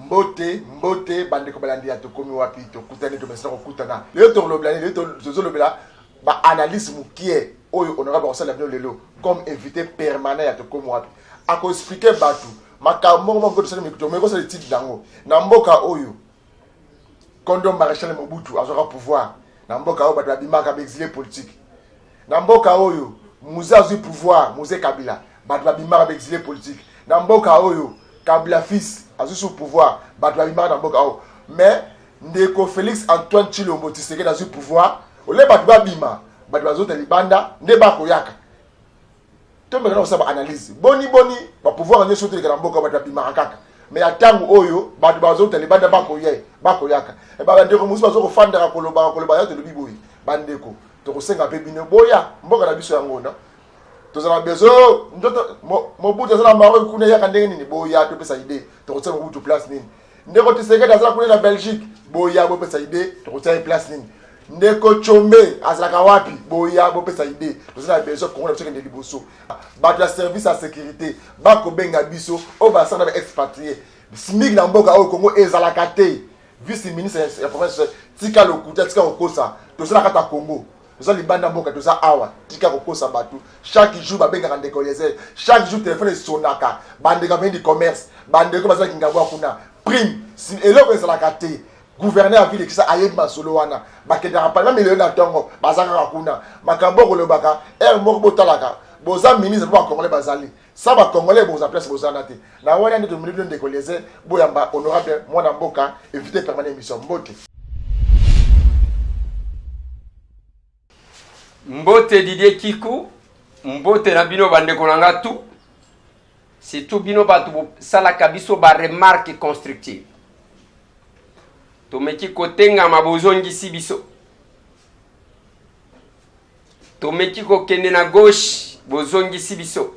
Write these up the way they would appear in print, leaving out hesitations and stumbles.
Mbote, mbote, bandeko balandi ya Tokomi Wapi, tokutani, tomesana kokutana. Lelo tokolobela nini? Lelo tozolobela ba analyse mokie oyo honorable akosala bino lelo comme invité permanent ya Tokomi Wapi. Ako expliquer bato makambo moko moko tosali tomeki kosala etide nango na mboka oyo. Kondo Maréchal Mobutu azwaka pouvoir na mboka oyo, bato babimaka, baexilé politique. Na mboka oyo, Mzee azwi pouvoir, Mzee Kabila, bato babimaka, baexilé politique. Na mboka oyo, Kabila fils azwi su pouvoir, bato babimaka na mboka oyo. Mais ndeko Félix Antoine Tshilombo Tshisekedi azwi pouvoir, ole bato babima, bato bazota libanda nde bakoyaka. Tomeka na kosala baanalyse boni boni bapouvoir nyonso toleka na mboka, bato babimaka kaka, mais ya ntango oyo bato bazota libanda bakoya, bakoyaka. Bandeko mosusu bazo kofandaka, kolobaka, kolobaka. Ya tolobi boye, bandeko, tokosenga mpe bino boya mboka na biso yango na tozala besoin. Nzoto Mobutu aza na Maroc kuna, eyaka ndenge nini? Boya topesa idée, tokotia Mobutu place nini? Ndeko Tshisekedi azala kuna na Belgique, boya bopesa idée, tokotia ye place nini? Ndeko Tshombe azalaka wapi? Boya bopesa idée. Toza na besoin Kongo na biso kende liboso. Bato ya service ya sécurité bakobenga biso oyo basala na baexpatrié. SMIC na mboka oyo Kongo ezalaka te. Vice ministre ya province, tika lokuta, tika kokosa. Toza na kati ya Congo, toza libanda mboka, toza awa. Tika kokosa bato. Chaque jour babengaka ndeko Eliezer, chaque jour telefone esonaka. Bandeko avenue du Commerce, bandeko bazalaki ngambo ya kuna, prime eloko ezalaka te. Gouverneur ya ville Kinshasa ayebi masolo wana. Bakendaka parlement milelo na ntongo, baza kaka kuna. Makambo kolobaka ere moko, botalaka, boza ministre mpo bacongolais bazali sa bacongolais, boza place bozana te. Na wana nde tomeli bino, ndeko Eliezer. Boyamba honorable mwana mboka, invité permanent émission. Mbote. Mbote Didier Kiku, mbote na bino bandeko na nga tu, surtout bino bato bosalaka biso baremarque constructive. Tomeki kotengama, bozongisi biso. Tomeki kokende na gauche, bozongisi biso.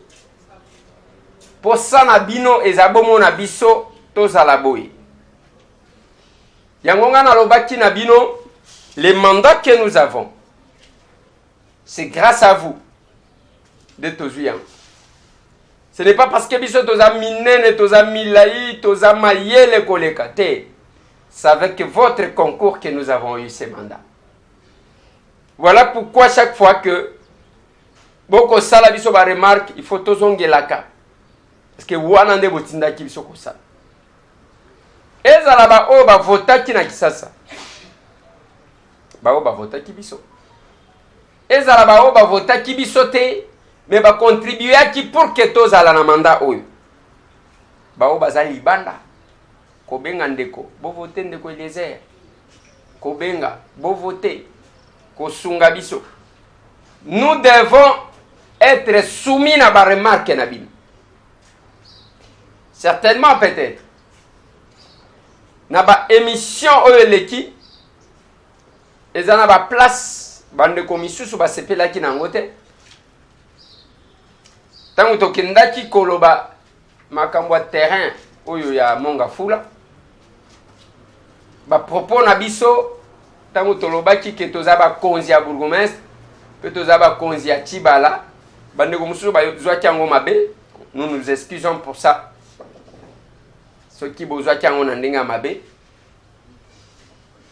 Posa na bino eza bomona biso tozala boye. Yango nga nalobaki na bino, le mandat que nous avons, c'est grâce à vous nde tozwi yango. Ce n'est pas parce que biso toza minene, toza milai, toza mayele koleka te. C'est avec votre concours que nous avons eu ces mandats. Voilà pourquoi chaque fois que bokosala biso baremarque, il faut tozongelaka, parce que wana nde botindaki biso kosala. Ezala baoyo bavotaki na Kisasa, baoyo bavotaki biso, ezala baoyo bavotaki biso te mais bacontribuaki pour que tozala na mandat oyo, baoyo baza libanda, kobenga ndeko bovote, ndeko Eliezer, kobenga bovote, kosunga biso, nous devons être soumis na baremarque na bino. Certainement, peut-être na baémission oyo eleki, eza na baplace bandeko misusu basepelaki na yango te. Ntango tokendaki koloba makambo ya terrain oyo ya Mont Ngafula, bapropos na biso, ntango tolobaki ke toza bakonzi ya bourgmestre mpe toza bakonzi ya Tshibala, bandeko mosusu bazwaki yango mabe. Nous nous excusons pour ça soki bozwaki yango na ndenge ya mabe.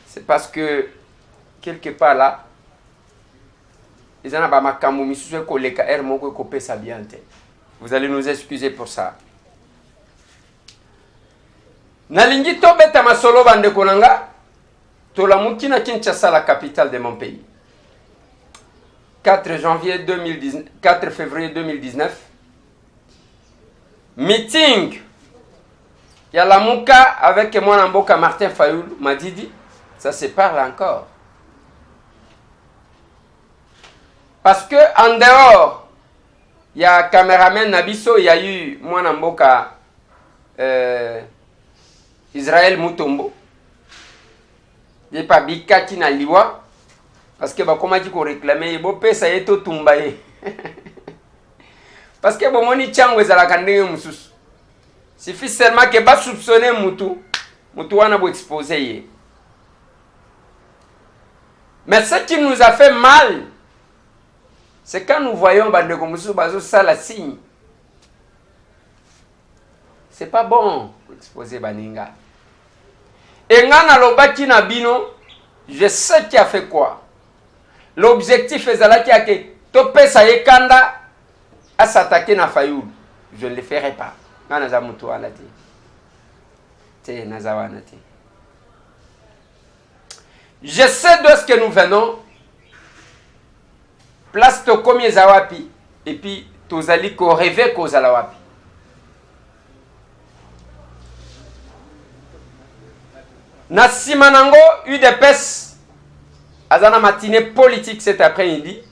C'est parce que quelque part là eza na bamakambo misusu ekoleka ere moko ekopesa bien te. Vous allez nous excuser pour ça. Nalingi tobeta masolo, bandeko na nga. Tolamuki na Kinshasa, la capitale de mon pays, 4 janvier 2019, 4 février 2019, meeting ya Lamuka avec mwana mboka Martin Fayulu Madidi. Ça se parle encore parce que en dehors ya cameraman na biso, ya eu mwana mboka Israël Mutombo, ye mpe abikaki na liwa parce que bakomaki koréclamer ye, bopesa ye, totumba ye, parce que bomoni ntango ezalaka ndenge mosusu, suffit seulement ke basoupçonne mutu, mutu wana boexpose ye. Mais ce qui nous a fait mal, c'est quand nous voyons bandeko mosusu bazosala signe. C'est pas bon exposer baninga. Et nga nalobaki na bino, je sais qui a fait quoi. L'objectif ezalaki ya ke topesa ye kanda a s'attaquer na Fayulu. Je ne le ferai pas. Nga naza mutu wana te. Te naza wana te. Je sais d'où est-ce que nous venons. Place tokomi eza wapi et puis tozali ko rêver kozala wapi. Na nsima nango udps aza na matinée politique cet après-midi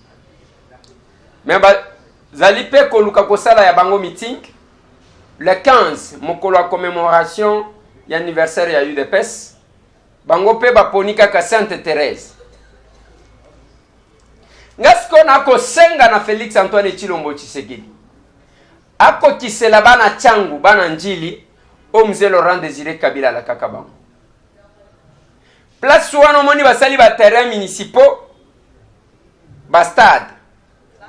mais bazali mpe koluka kosala ya bango meeting le 15 mokolo ya commémoration ya anniversaire ya udps. Bango mpe baponi kaka Sainte Therèse. Nga sikoyo nakosenga na Felix Antoine Tshilombo Tshisekedi akokisela bana Tshangu, bana Ndjili oyo mzee Laurent Desire Kabila alakaka bango. Place wana omoni basali ba terrain municipaux, ba stade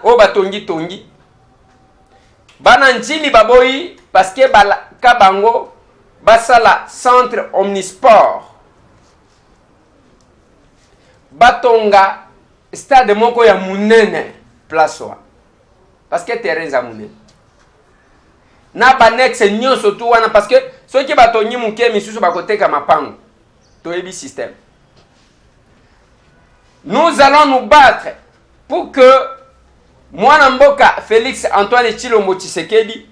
oyo batongi tongi. Bana Ndjili baboyi parce que balaka bango basala centre omnisport, batonga stade moko ya munene place wana parce que terrain eza munene na banexe nyonso tu wana, parce que soki batongi moke misusu bakoteka mapango. Toyebi système. Nous allons nous battre pour que mwana mboka Félix Antoine Tshilombo Tshisekedi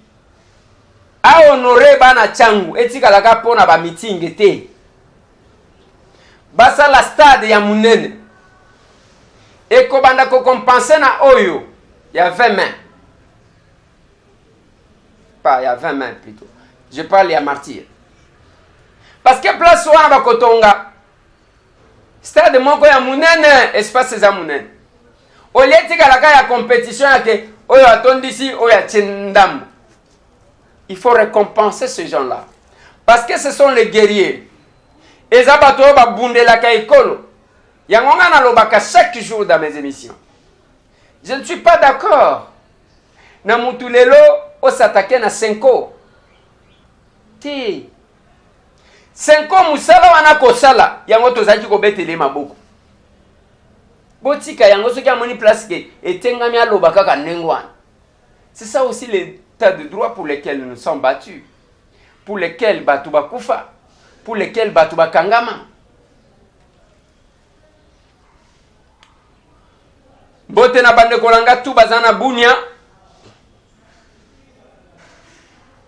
a honoré bana Tshangu, etikalaka mpo na ba meeting te, basala stade ya munene ekobanda kocompenser na oyo ya 20 mai, pas ya 20 mai plutôt, je parle ya Martyr, parce que place wana bakotonga stade moko ya munene, espace eza munene, olie etikalaka ya compétition yake oyo atondisi oyo atie ndambo. Il faut récompenser ces gens-là parce que ce sont les guerriers, eza bato oyo babundelaka ekolo. Yango nga nalobaka chaque jour dans mes émissions, je ne suis pas d'accord na mutu lelo osatake na Cenco te. Cenco mosala wana kosala yango, tozalaki kobetele maboko. Botika yango, soki amoni place ke etengami, aloba kaka ndenge wana. C'est ça aussi l'état de droit pour lequel nous sommes battus, pour lequel bato bakufa, pour lequel bato bakangama. Mbote na bandeko na nga tu baza na Bunia,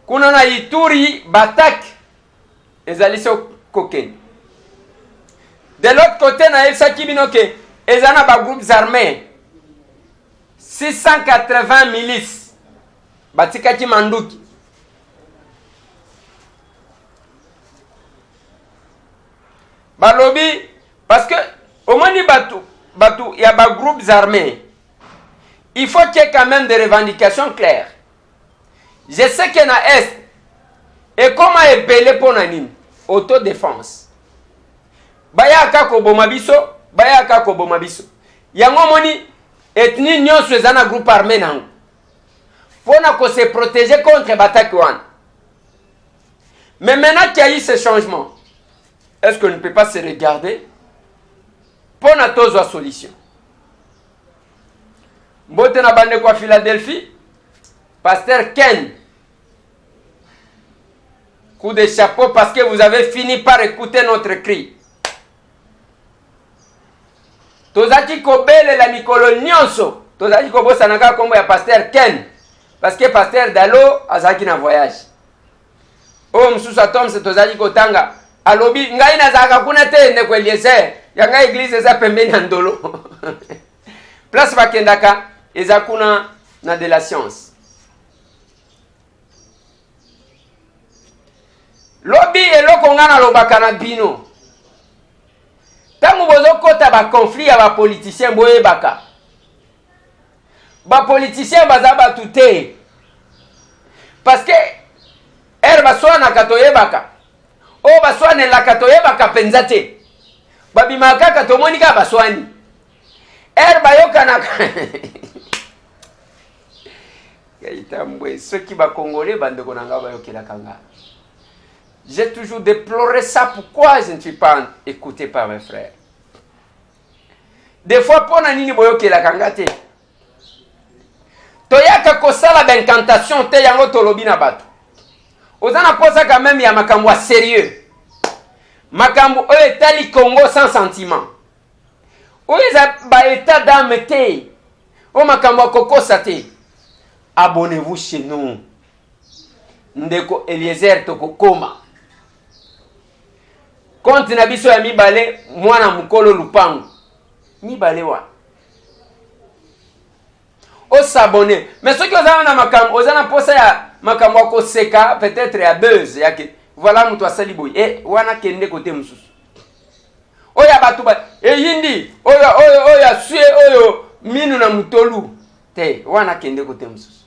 kuna na Ituri batak ezali so kokende. De l'autre côté, nayebisaki bino ke eza na bagroupes armés 680 milices batikaki manduki. Balobi parce que omoni bato ya bagroupes armés, il faut qu'il y ait quand même des revendications claires. Je sais que na est ekoma ebele mpo na nini? Autodéfense. Bayaka koboma biso, bayaka koboma biso. Yango omoni ethnie nyonso eza na groupe armé nango mpo na kose protéger contre bataki wana. Mais maintenant qu'il y a eu ce changement, est-ce qu'on ne peut pas se regarder mpo na tozwa solution? Mbote na bandeko ya Philadelphie, pasteur Ken, coup de chapeau parce que vous avez fini par écouter notre cri. Tozalaki kobelela mikolo nyonso, tozalaki kobosana kaka nkombo ya pasteur Ken parce que pasteur Dalo azalaki na voyage. Oyo mosusu atomse tozalaki kotanga, alobi ngai nazalaka kuna te, ndeko Eliezer, ya ngai église eza pembeni ya Ndolo, place bakendaka eza kuna na de la science. Lobi eloko ngai nalobaka na bino, ntango bozokɔta baconflit ya bapoliticien, boyebaka bapoliticien baza bato te, parce que ere baswanaka toyebaka, oyo baswanelaka toyebaka mpenza te, babimaka kaka tomoni kaka baswani. Ere bayokanaka Itambwe, soki bakongole bandeko na nga bayokelaka nga. J'ai toujours déploré ça. Pourquoi je ne suis pas écouté par mes frères Des fois, mpo na nini boyokelaka nga te? Toyaka kosala baincantation te, yango tolobi na bato. Oza na posa quand même ya makambo ya sérieux, makambo oyo etali Congo sans sentiment, oyo eza baétat d'âme te, oyo makambo ya kokosa te. Abonnez-vous chez nous. Ndeko Eliezer, tokokoma compte na biso ya mibale, mwana mokolo lupango mibale wana, os'abonner. Mais soki oza na makambo, oza na mposa ya makambo ya koseka, peut-être ya buzz, yake voilà, moto asali boye e wana, kende kote mosusu oyo ya bato ba eyindi, oyo oyo oyo asue, oyo minu na mutolu te, wana kende kote mosusu.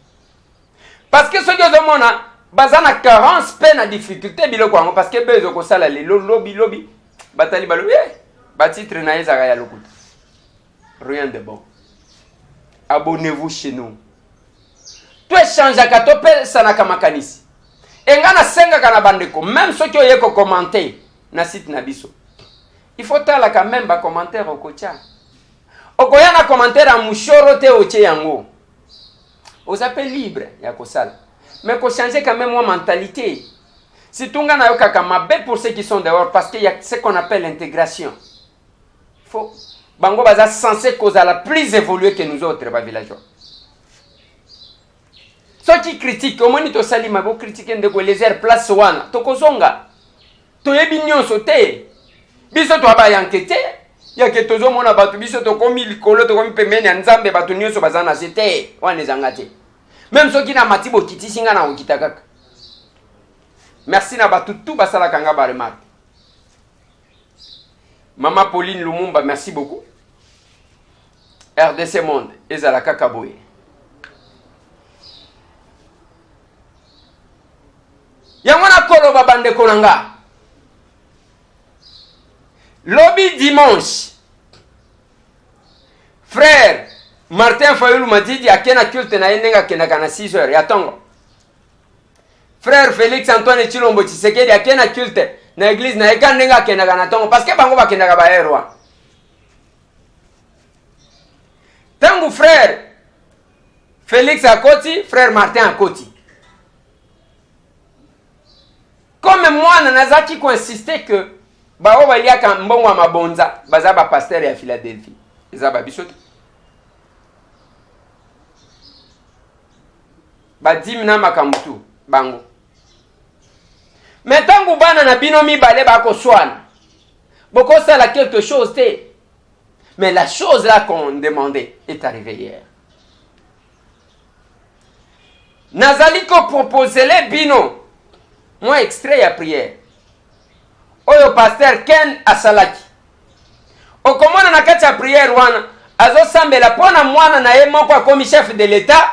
Parce que soki ozomona baza na carence mpe na difficulté, biloko yango, parce que buzz okosala lelo, lobi lobi batali, balobi eh, batitre na ye ezalaka ya lokuta, rien de bon. Abonnez-vous chez nous, toéchangeaka, topesanaka makanisi. Enga nasengaka na bandeko, même soki oye kocommenter na site na biso, il faut talaka même bacommentaire okotya. Okoya na commentaire ya mushoro te, otie yango, oza mpe libre ya kosala, mais kochanger quand même mwa mentalité. Surtout nga nayokaka mabe pour ceux qui sont dehors, parce qu'il y a ce qu'on appelle l'intégration. Faut bango baza censé kozala plus évolué que nous autres bavillageois. Soki critique omoni tosali mabe, ocritiquer ndeko Eliezer, place wana tokozonga. Toyebi nyonso te, biso toa bayanke te, yake tozomona bato, biso tokomi likolo, tokomi pembeni ya Nzambe, bato nyonso baza na se te. Wana ezanga te. Même soki na mati, bokitisi nga na kokita kaka. Merci na bato tu basalaka nga baremarque. Mama Pauline Lumumba, merci beaucoup. RDC Monde ezala kaka boye. Yango nakoloba, bandeko na nga, lobi dimanche, frère Martin Fayulu Madidi ake na culte na ye ndenge akendaka na 6 heures ya ntongo. Frère Félix Antoine Tshilombo Tshisekedi ake na culte na église na ye ka ndenge akendaka na ntongo, parce que bango bakendaka baheure wana. Ntango frère Félix akoti, frère Martin akoti. Comme mwana nazalaki koinsister que baoyo baliaka mbongo ya mabonza baza bapasteur ya Philadelphie, eza babiso te, badîme na makambo tu bango. Mais ntango bana na bino mibale bakoswana, bokosala quelque chose te. Mais la chose là qu'on demandait est arrivée hier. Nazali koproposele bino mwa extrait ya prière oyo pasteur Ken asalaki. Okomona na kati ya prière wana azosambela mpo na mwana na ye moko akomi chef de l'État,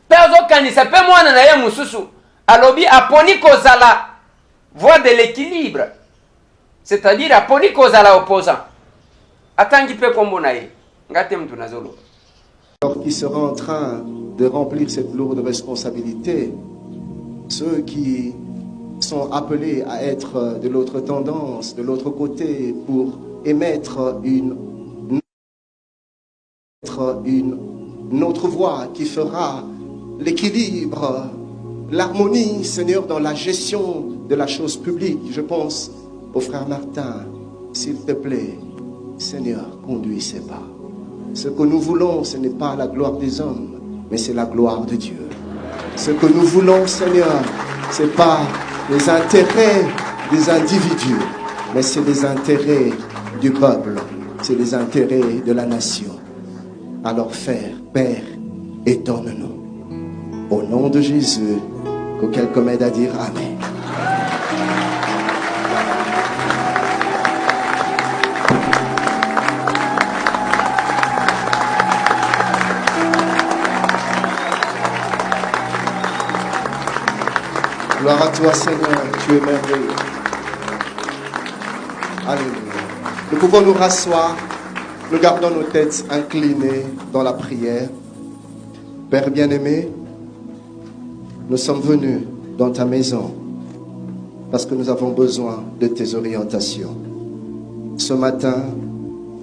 mpe azokanisa mpe mwana na ye mosusu, alobi aponi kozala voie de l'équilibre, c'est-à-dire aponi kozala opposant. Atangi mpe nkombo na ye, nga te mutu nazoloba. Qui sera en train de remplir cette lourde responsabilité, ceux qui sont appelés à être de l'autre tendance, de l'autre côté, pour émettre une autre voix qui fera l'équilibre, l'harmonie, Seigneur, dans la gestion de la chose publique. Je pense au frère Martin. S'il te plaît, Seigneur, conduis ses pas. Ce que nous voulons, ce n'est pas la gloire des hommes, mais c'est la gloire de Dieu. Ce que nous voulons, Seigneur, ce n'est pas les intérêts des individus, mais c'est les intérêts du peuple, c'est les intérêts de la nation. Alors faire, Père, étonne-nous. Au nom de Jésus, que quelqu'un m'aide à dire Amen. Gloire à toi, Seigneur, tu es merveilleux. Alléluia. Nous pouvons nous rasseoir, nous gardons nos têtes inclinées dans la prière. Père bien-aimé, nous sommes venus dans ta maison. parce que nous avons besoin de tes orientations. Ce matin,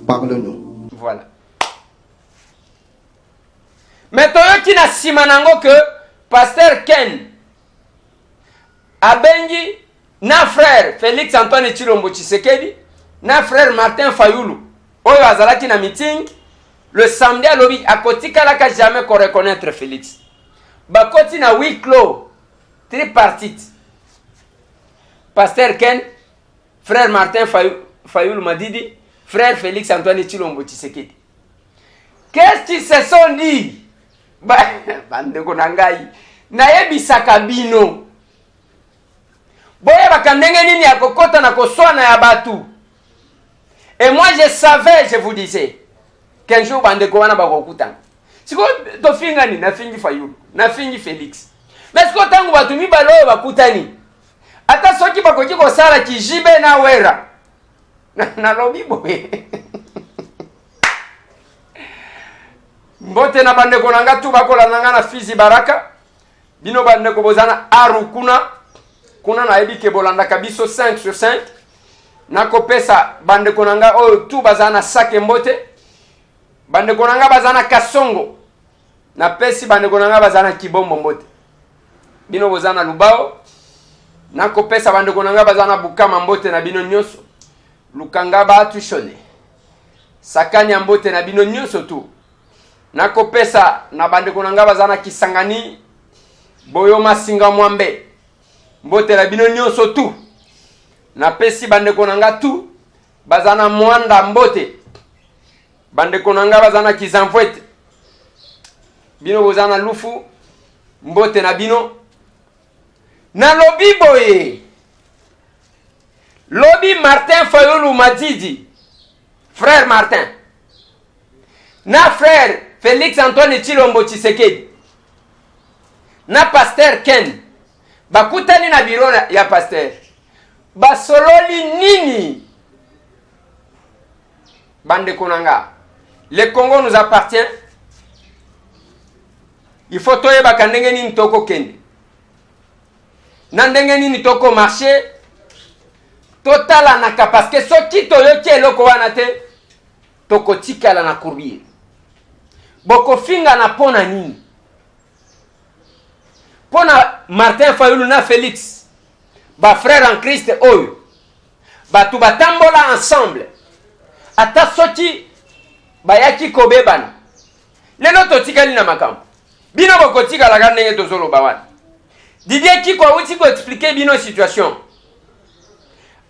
parle-nous. Voilà. Mais toyoki na nsima na yango ke pasteur Ken abengi na frère Félix Antoine Tshilombo Tshisekedi na frère Martin Fayulu oyo azalaki na meeting le samedi, alobi akotikalaka jamais ko reconnaître Félix. Bakoti na huis clos tripartite, pasteur Ken, frère Martin Fayulu Madidi, frère Félix Antoine Tshilombo Tshisekedi. Qu'est-ce qu'ils se sont dit? Bandeko na ngai, nayebisaka bino, boyebaka ndenge nini ya kokɔta na koswana ya bato. Et moi, je savais, je vous disais qu'un jour bandeko wana bakokutana. Sikoyo tofingani, nafingi Fayulu, nafingi Félix, mais sikoyo ntango bato mibale oyo bakutani, ata soki bakoki kosala kijibe na Wera, nalobi boye. Mbote na bandeko na nga tu bakolanda nga na Fizi Baraka. Bino bandeko boza na Aru kuna kuna, nayebi ke bolandaka biso 5 sur 5. Nakopesa bandeko na nga oyo tu baza na Sake mbote, bandeko na nga baza na Kasongo, napesi bandeko na nga baza na Kibombo mbote. Bino boza na Lubao, nakopesa bandeko na nga baza na Bukama mbote na bino nyonso. Lukanga batushone Sakani ya mbote na bino nyonso tu. Nakopesa na bandeko na nga baza na Kisangani, Boyoma Singa Mwambe, mbote na bino nyonso tu. Napesi bandeko na nga tu baza na Mwanda mbote, bandeko na nga baza na Kizamvwete, bino boza na Lufu, mbote na bino. Nalobi boye, lobi Martin Fayulu Madidi, frère Martin na frère Félix Antoine Tshilombo Tshisekedi na pasteur Ken bakutani na bureau ya pasteur, basololi nini? Bandeko na nga, le Congo nous appartient. Il faut toyebaka ndenge nini tokokende na ndenge nini tokomarche, totalanaka, parce que soki toyoki eloko wana te, tokotikala na courbure. Bokofingana mpo na nini? Mpo na Martin Fayulu na Félix, bafrère en Christ oyo bato batambola ensemble, ata soki bayaki kobebana, lelo totikali na makambo. Bino bokotikalaka ndenge tozoloba wana. Didier Kiko awuti koexpliquer bino situation.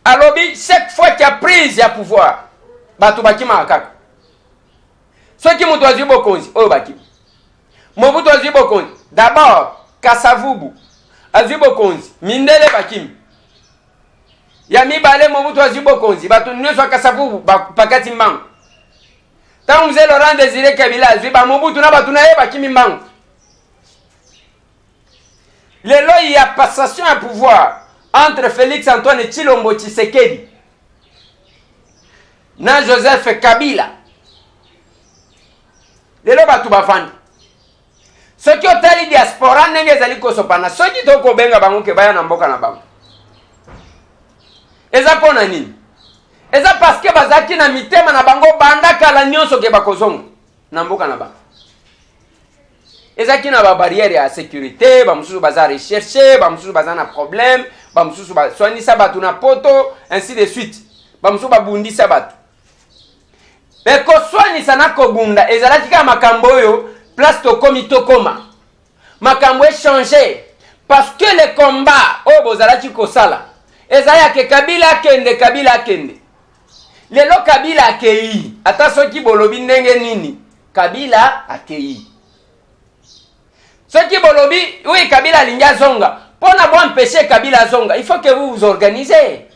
Alobi chaque fois qu'il y a prise ya pouvoir, bato bakimaka kaka. Soki moto azwi bokonzi oyo, bakimi. Mobutu azwi bokonzi, d'abord Kasavubu azwi bokonzi, mindele bakimi. Ya mibale, Mobutu azwi bokonzi, bato nyonso ya Kasavubu bakati mbangu. Ntango mzee Laurent Désiré Kabila azwi, bamobutu na bato na ye bakimi mbangu. Lelo ya passation ya pouvoir entre Félix Antoine Tshilombo Tshisekedi na Joseph Kabila, lelo bato bafandi. Soki otali diaspora ndenge ezali kosopana, soki tokobenga bango ke baya na mboka na bango, eza mpo na nini? Eza parce que bazalaki na mitema na bango banda kala nyonso ke bakozonga na mboka na bango. Ezalaki na babarrière ya sécurité, bamosusu baza recherche, bamosusu baza na problème, bamosusu baswanisa bato na poto, ainsi de suite, bamosusu babundisa bato. Me koswanisa na kobunda ezalaki kaka makambo oyo. Place tokomi, tokoma makambo échange, parce que le combat oyo bozalaki kosala eza yake Kabila akende, Kabila akende. Lelo Kabila akei, ata soki bolobi ndenge nini, Kabila akei. Soki bolobi oui, Kabila alingi azonga, mpo na boempêche Kabila azonga, il faut que vous vous organisez.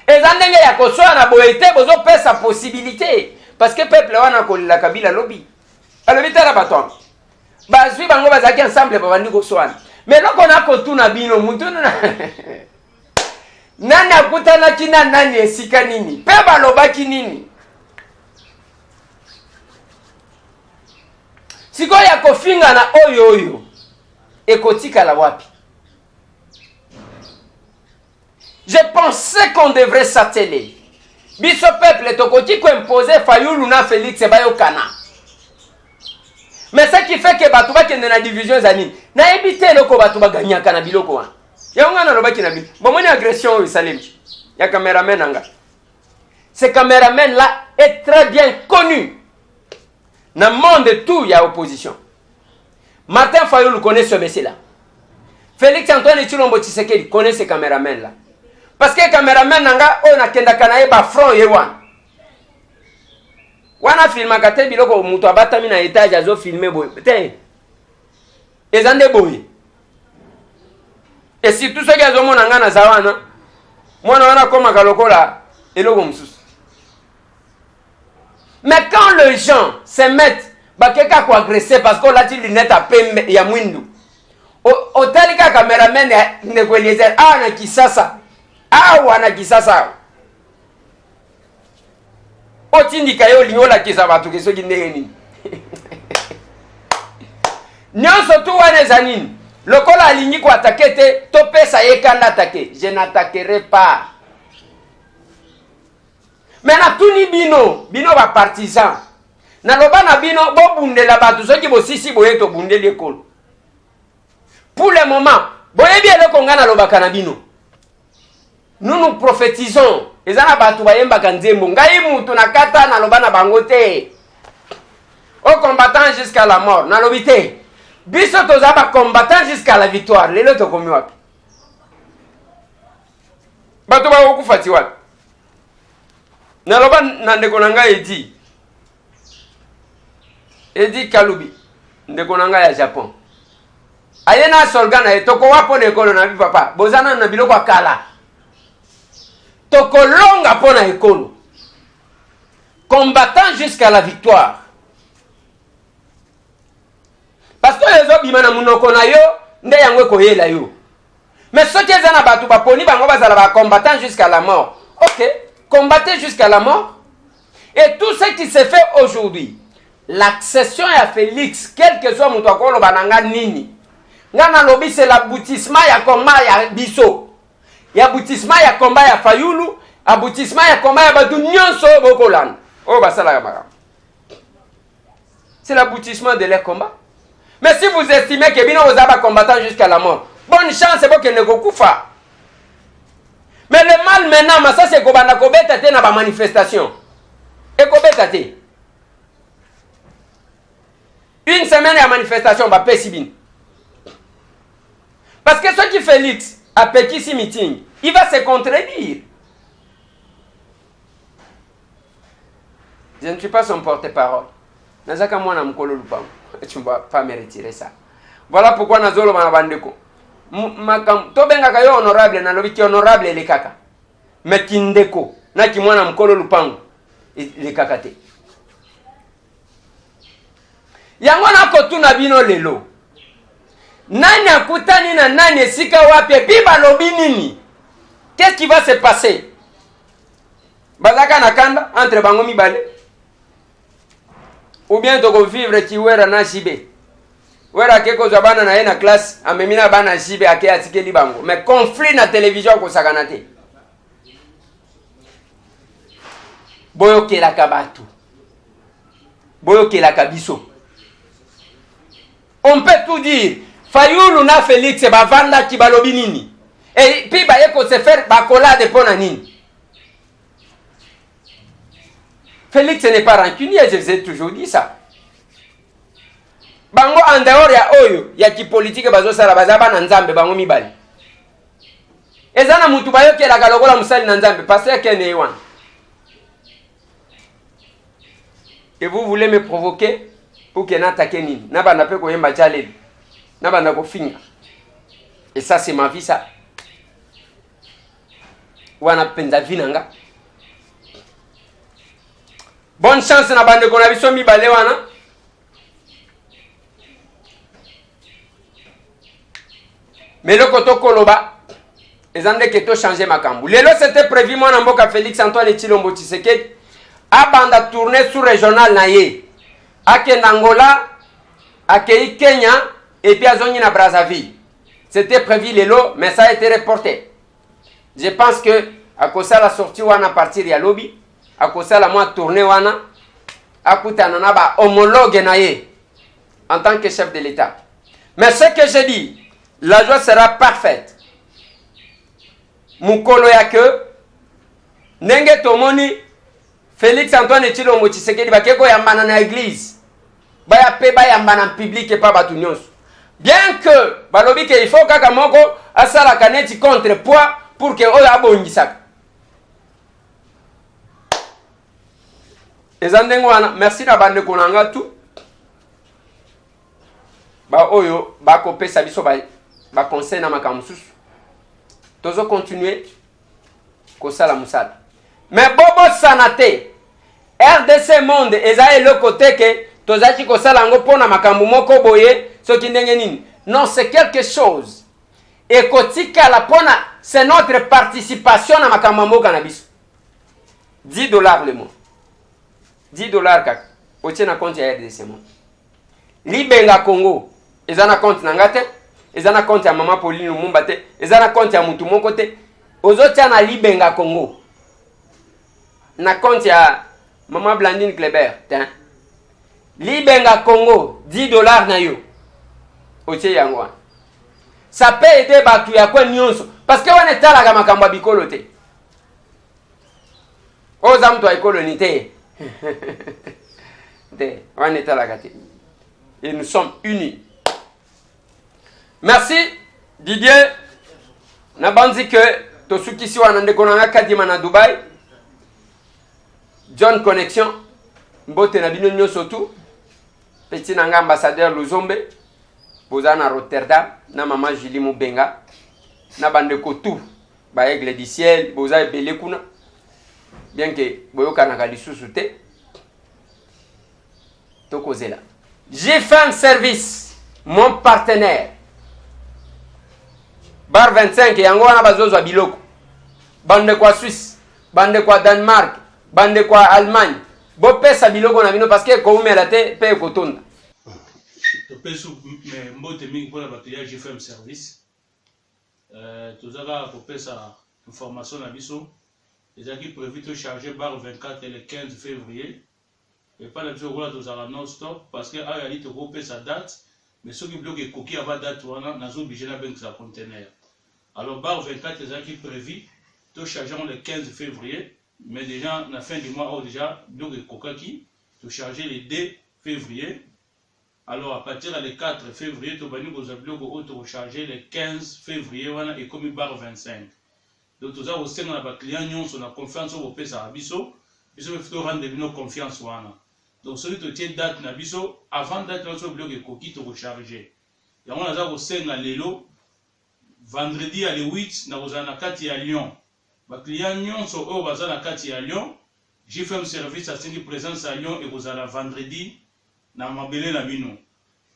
Eza ndenge ya koswana boye te, bozopesa possibilité, parce que peuple wana akolela Kabila alobi, alobi tala bato wana bazwi bango bazalaki ensemble, babandi koswana. Mais eloko na kotuna bino, mutu nani akutanaki na nani, esika nini, mpe balobaki nini? Sikoyo ya kofingana oyo oyo ekotikala wapi? Je pensais qu'on devrait s'atteler. Biso peuple tokoki ko imposer Fayulu na Felix bayokana. Mais ce qui fait que bato bakende na division eza nini? Nayebi te eloko bato baganyaka na biloko wana. Yango ngai nalobaki na bino. Bomoni agression oyo esalemi ya cameraman na ngai. Ce cameraman là est très bien connu na monde tout ya opposition. Martin Fayulu connaît ce monsieur là. Félix Antoine Tshilombo Tshisekedi connaît ce cameraman là. Parce que cameraman na nga oyo nakendaka na ye ba front ye wana. Wana filmaka te biloko moto abatami na etage azo filmer boye. Te. Eza nde boye. Et surtout soki azomona nga naza wana, mwana wana akomaka lokola eloko mosusu. Mais quand les gens se mettent bake kaka koagresse parce que olati lunette ya pembe ya mwindu, otali kaka cameraman ya ndeko Eliezer awa na Kisasa, awa na Kisasa awa otindika ye, olingi olakisa bato ke soki ndenge nini nyonso tu wana eza nini? Lokola alingi koatake te, topesa ye kanda atake. Je n'attaquerai pas. Me natuni bino, bino ba partisan, naloba na bino bobundela bato, soki bosisi boye tobundeli ekolo. Pour le moment boyebi eloko ngai nalobaka na bino, nous nous prophétisons. Eza na bato bayembaka nzembo, ngai mutu na kata naloba na bango te o combattant jusqu'à la mort, nalobi te. Biso toza ba combattant jusqu'à la victoire. Lelo tokomi wapi? Bato bakokufa ti wapi? Naloba na ndeko na ngai Edi, Edi Kalubi, ndeko na ngai ya Japon, aye na solga na ye, tokowa mpo na ekolo na bi. Papa, boza nanu na biloko ya kala. Tokolonga mpo na ekolo, combattant jusqu'à la victoire, parce que oyo ezobima na monoko na yo nde yango ekoyela yo. Mais soki eza na bato baponi bango bazala ba combattant jusqu'à la mort, ok, combattez jusqu'à la mort. Et tout ce qui se fait aujourd'hui, l'accession ya Félix, quel que soit moto akoloba na nga nini, nga nalobi c'est l'aboutissement ya combat ya biso, ya aboutissement ya combat ya Fayulu, aboutissement ya combat ya bato nyonso oyo bokolanda, oyo basalaka makambo. C'est l'aboutissement de leur combat. Mais si vous estimez que bino boza ba combattant jusqu'à la mort, bonne chance, bokende kokufa. Mais le mal maintenant, masasi ekobanda kobeta te na ba manifestation. Ekobeta te. Une semaine ya manifestation bapesi bino. Parce que soki Félix apekisi meeting, il va se contredire. Je ne suis pas son porte-parole. Nazaka mwana mokolo lupango. Tu ne vas pas me retirer ça. Voilà pourquoi nazoloba na bandeko. Makambo tobengaka yo honorable, nalobi ki honorable elekaka. Mais kindeko na ki mwana mokolo lupango elekaka te. Yango nakotuna bino lelo. Nani akutani na nani, esika wapi, epi balobi nini? Qu'est-ce qui va se passer? Bazaka na kanda entre bango mibale, ou bien tokovivre kiwera na JB. Wera ake kozwa bana na ye na classe, amemi na bana JB, ake atikeli bango, mais conflit na télévision akosakana te. Boyokelaka bato, boyokelaka biso. On peut tout dire. Fayulu na Félix bavandaki, balobi nini? Et puis baye ko se faire bakolade mpo na nini? Félix n'est pas rancunier, je vous ai toujours dit ça. Bango en dehors ya oyo ya kipolitike bazosala, baza bana Nzambe bango mibale. Eza na mutu bayokelaka lokola mosali na Nzambe, pasteur Ken ye wana. Et vous voulez me provoquer pour que n'attaque nini? Nabanda pe koyemba jaleli. Nabanda kofinga. Et ça, c'est ma vie, ça. Wana mpenza vie na nga. Bonne chance na bandeko na biso mibale wana. Mais eloko tokoloba eza ndeke tochange makambo. Lelo c'était prévu mwana mboka Félix Antoine Tshilombo Tshisekedi abanda tournée sous régionale na ye, akende Angola, akei Kenya et puis azongi na Brazzaville. C'était prévu lelo, mais ça a été reporté. Je pense que akosala sortie wana à partir ya lobi, akosala mwa tournée wana, akutana na ba homologue na ye en tant que chef de l'État. Mais ce que je dis, la joie sera parfaite. Mukolo ya que ndenge tomoni Felix Antoine Tshilombo Tshisekedi bake koyambana na église, baya pe bayambana public epa bato nyonso. Bien que balobi ke il faut kaka moko asalaka neti contrepoids pour que oyo abongisaka. Eza ndenge wana. Merci na bandeko na nga tout ba oyo bakopesa biso ba, ba conseil na makambo mosusu. Tozo continuer kosala mosala. Mais bobosana te, RDC Monde eza eloko te ke tozalaki kosala yango mpo na makambo moko boye soki ndenge nini. Non, c'est quelque chose ekotikala mpo na, c'est notre participation na makambo ya mboka na biso. 10 $ le mois, 10 $ kaka otie na compte ya RDC Monde. Libenga Congo eza na compte na nga te, eza na compte ya mama Pauline Lumumba te, eza na compte ya mutu moko te. Ozotia na Libenga Congo na compte ya mama Blandine Kleber te. Libenga Congo, 10 $ na yo otie yango wana, ça peut aider bato ya kwe nyonso, parce que wana etalaka makambo ya bikolo te. Oyo oza moto ya ekoloni te te, wana etalaka te. Et nous sommes unis. Merci Didier, nabandi ke tosukisi wana. Ndeko na nga Kadima na Dubai, John Connexion, mbote na bino nyonso tu. Petit na nga ambassadeur Luzombe, boza na Rotterdam, na mama Julie Mubenga, na bandeko tout ba Aigle du Ciel, boza ebele kuna, bien que boyokanaka lisusu te. Tokozela GFM Service, mon partenaire, bar 25 yango wana bazozwa biloko. Bandeko ya Suisse, bandeko ya Danemark, bandeko ya Allemagne, bopesa biloko na bino parce que ekoumela te mpe ekotonda. Topesi mbote mingi mpona bato ya GFM Service. Toza kaka kopesa information na biso. Ezalaki prévu tocharge bar 24 le 15 février epai na biso. Lokola tozalaka non stop, parce que awa yali tokopesa date, mais soki biloko ekoki ava date wana, naza obligé nabengisa conteneur. Alors bar 24 ezalaki prévu tocharge yango le 15 février, mais déjà na fin du mois oyo déjà biloko ekokaki, tocharge le 2 février. Alors à partir ya le 4 février tobandi kozwa biloko oyo tokocharge le 15 février. Wana ekomi bar 25. Donc toza kosenga na baclient nyonso na confiance oyo bopesaka biso, biso mpe torendre bino confiance wana. Donc soki totie date na biso, avant date na biso biloko ekoki, tokocharge yango. Naza kosenga lelo vendredi ya le 8, nakozala na kati ya Lyon. Baclient nyonso oyo baza na kati ya Lyon, GFM Service asengi présence ya Lyon. Ekozala vendredi na mabele na bino.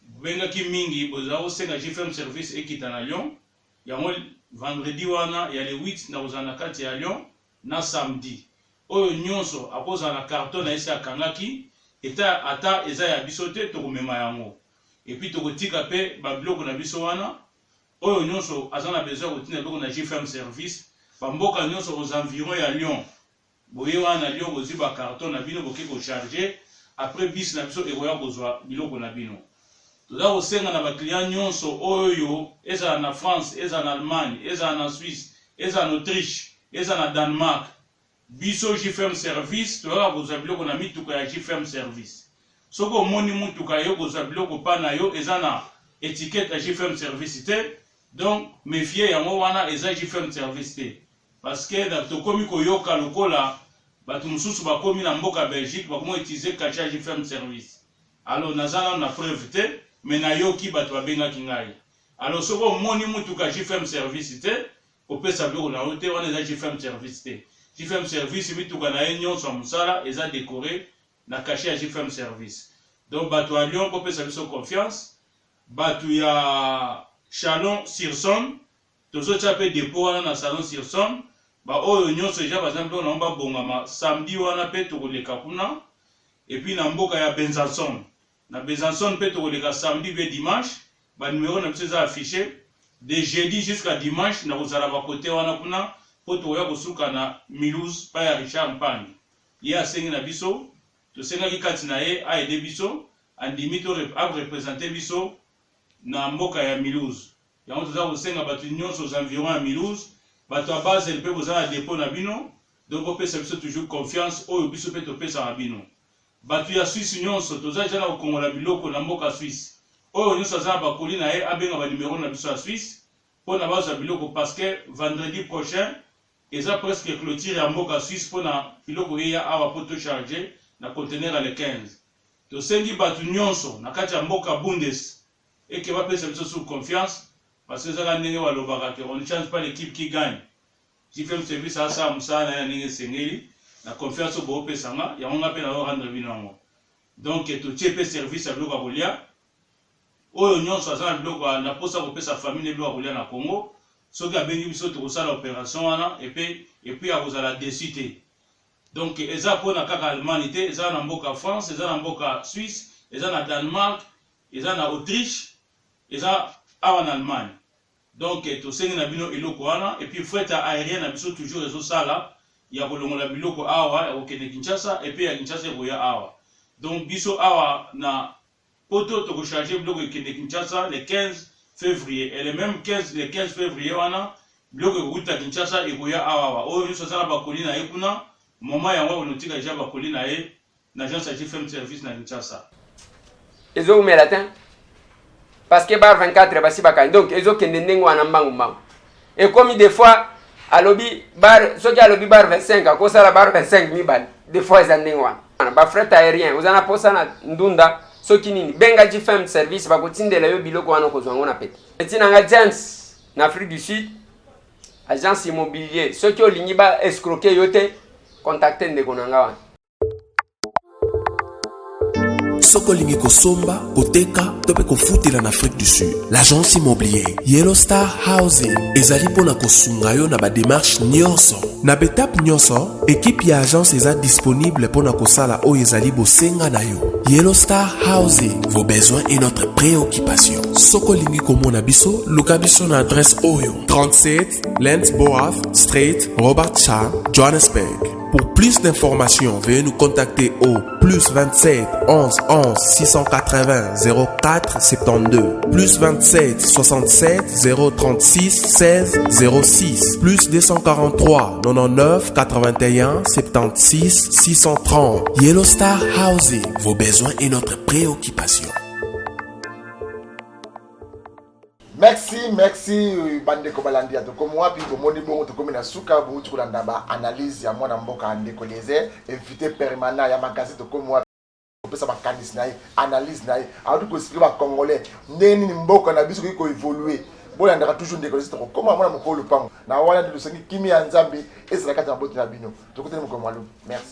Bobengaki mingi, bozala kosenga GFM Service ekita na Lyon. Yango vendredi wana ya le 8 nakozala na kati ya Lyon na samedi. Oyo nyonso akozala na carton na ye, se akangaki eta, ata eza ya biso te, tokomema yango et puis tokotika mpe babiloko na biso wana. Oyo nyonso aza na besoin ya kotinda biloko na GFM Service, bamboka nyonso aux environs ya Lyon, boye wana na Lyon, bozwi bacarton na bino, boke kocharge. Après, bus na biso ekoya kozwa biloko na bino. Toza kosenga na baclient nyonso oyo ezala na France, ezala na Allemagne, ezala na Suisse, ezala na Autriche, ezala na Danemark, biso GFM Service toyaka kozwa biloko na mituka ya GFM Service. Soki omoni mutuka yo kozwa biloko pa na yo eza na étiquette ya GFM Service te, donc méfie yango, wana eza GFM Service te. Parce que tokomi koyoka lokola bato mosusu bakomi na mboka Belgique, bakomi utiliser cachet ya GFM Service. Alors naza nano na preuve te, mais nayoki bato babengaki ngai. Alors soki omoni mutuka GFM Service te, kopesa biloko na yo te, wana eza GFM Service te. GFM Service, mituka na ye nyonso ya mosala eza décoré na cachet ya GFM Service. Donc bato ya Lyon, kopesa biso confiance. Bato ya Chalon sur Saône, tozotia mpe dépôt wana na Chalon sur Saône. Baoyo nyonso deja baza biloko na bango, babongama, samedi wana mpe tokoleka kuna. Et puis na mboka ya Besançon, na Besançon mpe tokoleka samedi mpe dimanche. Banumero na biso eza affiché. De jeudi jusqu'à dimanche nakozala bakote wana kuna. mpo tokoya kosuka na Mulhouse pa ya Richard Mpangi. Ye asengi na biso, tosengaki kati na ye a aider biso, andimi to a representer biso na mboka ya Mulhouse. Yango toza kosenga bato nionso aux environs ya Mulhouse, bato ya Basel mpe boza na depot na bino, donc bopesa biso toujours confiance oyo biso mpe topesaka bino. Batu ya Suisse nionso toza dejà na kokongola biloko na mboka Suisse. Oyo nionso aza na ba colis na ye abenga ba numero na biso ya Suisse pona bazwa biloko parce que vendredi prochain eza presque cloture ya mboka Suisse pona biloko eya awa po to charger na conteneur ya le 15. Tosengi batu nionso na kati ya mboka Bundes et que bapesa biso sous confiance parce que eza kaka ndenge balobaka que on ne change pas l'equipe qui gagne. JFM service asala musala na ye na ndenge esengeli na confiance oyo bopesa nga yango nga pe nazo rendre bino yango. Donc totie pe service ya biloko ya kolia oyo nionso aza na biloko na posa kopesa famille ne biloko ya kolia na Congo soki abengi biso tokosala operation wana et pe et puis akozala deçu te. Donc eza pona kaka Allemagne te eza na mboka France eza na mboka Suisse eza na Danemark eza na Autriche eza awa na Allemagne. Donc tosengi na bino eloko wana et puis fret ya aerien na biso toujours ezo sala ya kolongola biloko awa ya kokende Kinshasa et puis ya Kinshasa ekoya awa. Donc biso awa na poto toko charger biloko ekende Kinshasa le 15 fevrier et le meme 15 le 15 fevrier wana biloko ekowuta Kinshasa ekoya awa awa. Oyo nionso aza na ba colis na ye kuna moment yango akonotika dejà ba colis na ye na agence ya JFM service na Kinshasa. Ezowumela te parce que bar 24 basi bakangi donc ezokende ndenge wana mbangu mbangu ekomi des fois alobi bar soki alobi bar 25 akosala bar 25 mibale des fois eza ndenge wana ba fret aérien oza na posa na ndunda soki nini benga JFM service bakotindela yo biloko wana okozwa yango na pete etina nga James na Afrique du Sud agence immobilier soki olingi ba escroquer yo te contacte ndeko na nga wana. Soki olingi kosomba, koteka to mpe kofutela na Afrique du Sud, l'agence immobilier Yellow Star Housing ezali mpo na kosunga yo na ba demarches nyonso. Na ba etape nyonso, equipe ya agence eza disponible mpo na kosala oyo ezali bosenga na yo. Yellow Star Housing, vos besoins est notre préoccupation. Soki olingi komona biso, luka biso na adresse oyo: 37 Landsborough Street, Robertshire, Johannesburg. Pour plus d'informations, veuillez nous contacter au plus 27 11 11 680 04 72, plus 27 67 036 16 06, plus 243 99 81 76 630. Yellow Star Housing, vos besoins et notre préoccupation. Merci, merci bandeko balandi ya tokomi wapi bomoni bongo tokomi na suka bouti kolanda ba analyse ya mwana mboka ndeko Eliezer invité permanent ya magazine tokomi wapi kopesa makanisi na ye analyse na ye awuti koexplike ba congolais ndenge nini mboka na biso ekoki koevolue bolandaka toujours ndeko Eliezer tokokoma mwana mokolo lopango na wana nde tosengi kimia ya Nzambe ezala kati na maboti na bino tokutani mokolo mwa lobi merci.